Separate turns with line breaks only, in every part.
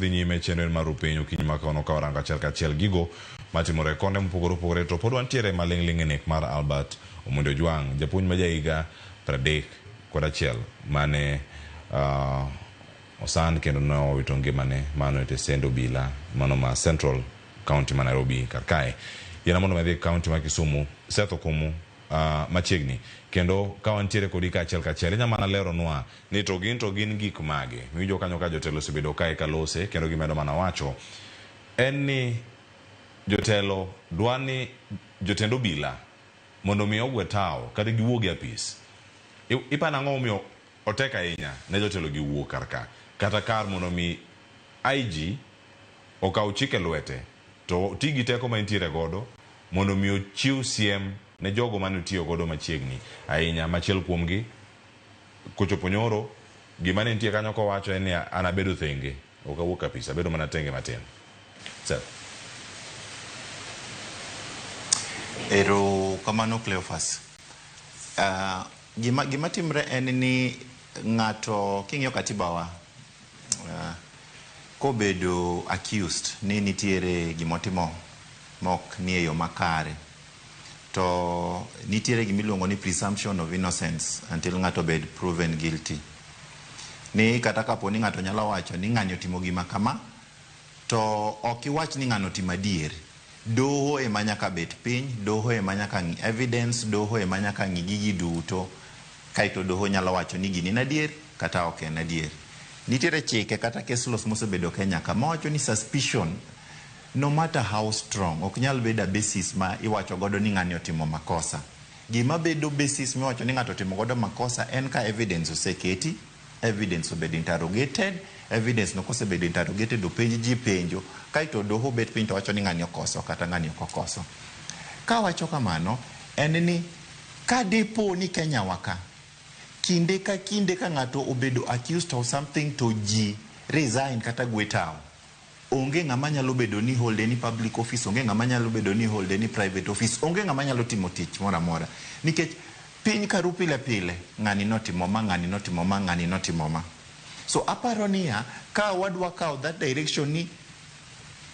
Dhi nyime chenro en mar Rupiny okinyi ma kawuono ka warango achiel kachiel gigo matimore konde mopogore opogore to pod wantiere maling'ling' e nek mar Albert Omondi Ojwang' japuonj ma jahiga 31 mane osand kendo ne owito ngimane mano e tesend obila mano ma Central County ma Nairobi kar kae. Yiena mondo mi adhi e county ma Kisumu Seth Okumu machiegni kendo ka wantiere kodi kaachiel kachiel inya mana leronwa ni to gin to gin gik mage miwinjo kanyo ka jotelo osebedo kae ka lose kendo gimedo mana wacho en ni jotelo dwa ni jotend obila mondo mi ogwe tawo kata giwuog e apis. Iparo ang'o momiyo otek ahinya ne jotelo gi wuok kar ka kata kar mondo mi IG okaw chik e lwete to oti gi teko ma entiere godo mondo mi ochiw siem ne jogo mane otiyo godo machiegni ahinya machiel kuomgi kochopo nyoro gima ne nitie kanyo kowacho en ni an abedo thenge ok awuok apis abedo mana tenge matin. Seth.
Ero kamano Cleophas. Gima timre en ni ng'ato king'iyo katiba wa kobedo accused ni nitiere gimotimo mok nie yo makare to nitiere gimiluongo ni presumption of innocence until ng'ato obed proven guilty. Ni kata kapo ni ng'ato nyalo wacho ni ng'ani otimo gima kama, to ok iwach ni ng'ano otimo adier. Doho ema nyaka bet piny, doho ema nyaka ng'i evidence, doho ema nyaka ng'i gigi duto, kaeto doho nyalo wacho ni gini en adier kata ok en adier. Nitiere chike kata case laws mosebedo Kenya ka mawacho ni suspicion no matter how strong ok nyal bedo a basis ma iwacho godo ni ng'ani otimo makosa. Gima bedo basis miwacho ni ng'ato otimo godo makosa en ka evidence oseketi, evidence obedo interrogated, evidence no kosebedo interrogated openj ji penjo, kaeto doho bet piny to wacho ni ng'ani okoso kata ng'ani ok okoso. Kawacho kamano, en ni ka dipo ni Kenya wa ka, kinde ka kinde ka ng'ato obedo accused of something to ji resign kata gwe tawo, onge ng'ama nyalo bedo ni hold any public office, onge ng'ama nyalo bedo ni hold any private office, onge ng'ama nyalo timo tich moro amora. Nikech piny karu pile pile, ng'ani notimo ma, ng'ani notimo ma, ng'ani notimo ma. So aparo niya, ka wadwa kawo that direction ni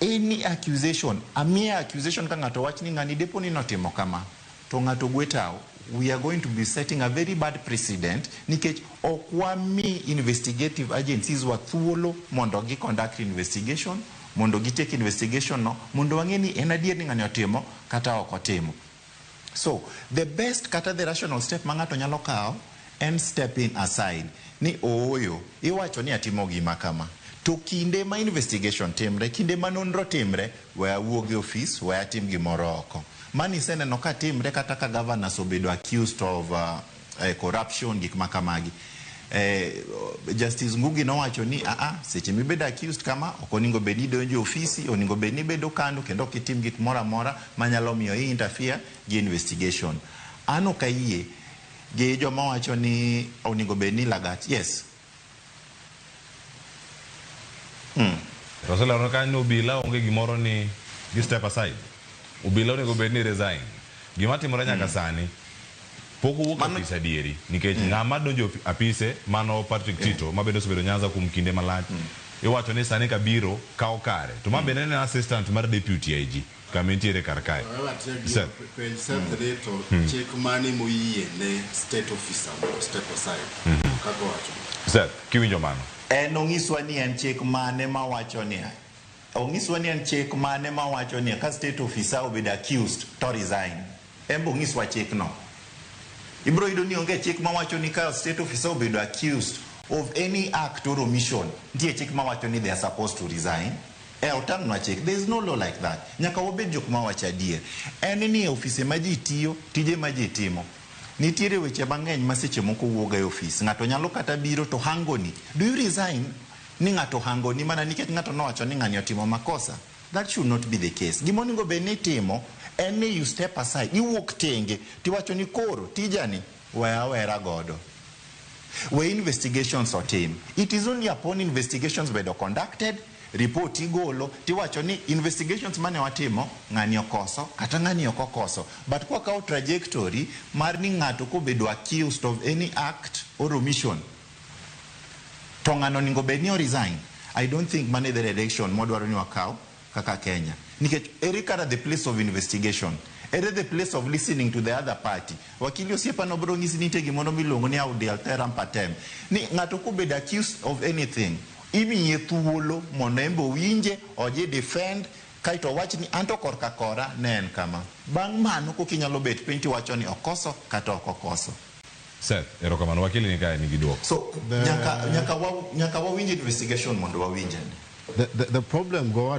any accusation, a mere accusation ka ng'ato wach ni ng'ani depo ni notimo kama, to ng'ato gwe tawo, we are going to be setting a very bad precedent nikech ok wami investigative agencies wa thuolo mondo gi conduct investigation, mondo gitiek investigation no, mondo wang'e ni en adier ni ng'ani otimo kata ok otimo. So the best kata the rational step ma ng'ato nyalo kawo en stepping aside ni ooyo, iwacho ni atimo gima kama, to kinde ma investigation timre, kinde ma nonro timre, we awuog e ofis, we atim gimoro oko. Mani iseneno ka timre kata ka governors obedo accused of corruption, gik ma kamagi. Justice Ngugi nowacho ni aa, seche mibedo accused kama, ok onego bed ni idonjo e ofisi, onego bed ni ibedo kando kendo ok itim gik moro amora manyalo miyo i interfere gi investigation. An ok ayie gi joma wacho ni onego bed ni Lagat, yes.
To oselero kanyo ni obila onge gimoro ni gi step aside. Obila onego bed ni resign. Gima timore nyaka sani pok owuok apis adieri nikech ng'ama donjo apise mano Patrick Tito ma bende osebedo Nyanza kuom kinde malach iwacho ni sani kabiro kawo kare to ma bende ne en assistant mar deputy IG kama entiere kar kae. Seth.
Penj Seth ni to chik mane moyie ne state officer mondo step aside kaka owacho.
Seth, kiwinjo mano.
En onyiswa ni en chik mane mawacho niya, onyiswa ni en chik mane mawacho niya ka state officer obedo accused to resign. En be onyiswa chik no. Ibiro yudo ni onge chik mawacho ni ka state officer obedo accused of any act or omission, nitie chik mawacho ni they are supposed to resign. Otang'nwa chik. There is no law like that. Nyaka wabed jok mawacho adier. En ni e ofise ma ji tiyo, tije ma ji timo, nitiere weche mang'eny ma seche moko wuok e ofis. Ng'ato nyalo kata biro to hangoni. Do you resign ni ng'ato hangoni mana nikech ng'ato nowacho ni ng'ani otimo makosa? That should not be the case. Gima onego bed ni itimo en ni you step aside, iwuok tenge tiwacho ni koro tijani we awera godo. We investigations otim. It is only upon investigations bedo conducted, report igolo, tiwacho ni investigations mane watimo, ng'ani okoso kata ng'ani ok okoso. But kwa kawo trajectory mar ni ng'ato kobedo accused of any act or omission, to ng'ano onego bed ni o resign. I don't think mano e the direction modwaro ni wakaw kaka Kenya. Nikech ere kara the place of investigation? Ere the place of listening to the other party? Wakili osiepa no biro nyisi ni nitie gimoro miluongo ni audi alteram partem. Ni ng'ato kobedo accused of anything, imiye thuolo mondo en be owinje, oji defend, kaeto owach ni anto korka kora ne en kama. Bang' mano koka inyalo bet piny tiwacho ni okoso kata ok okoso.
Seth, erokamano. Wakili ni kae nigi duoko.
So nyaka wawinj investigation mondo wawinj ane.
The problem go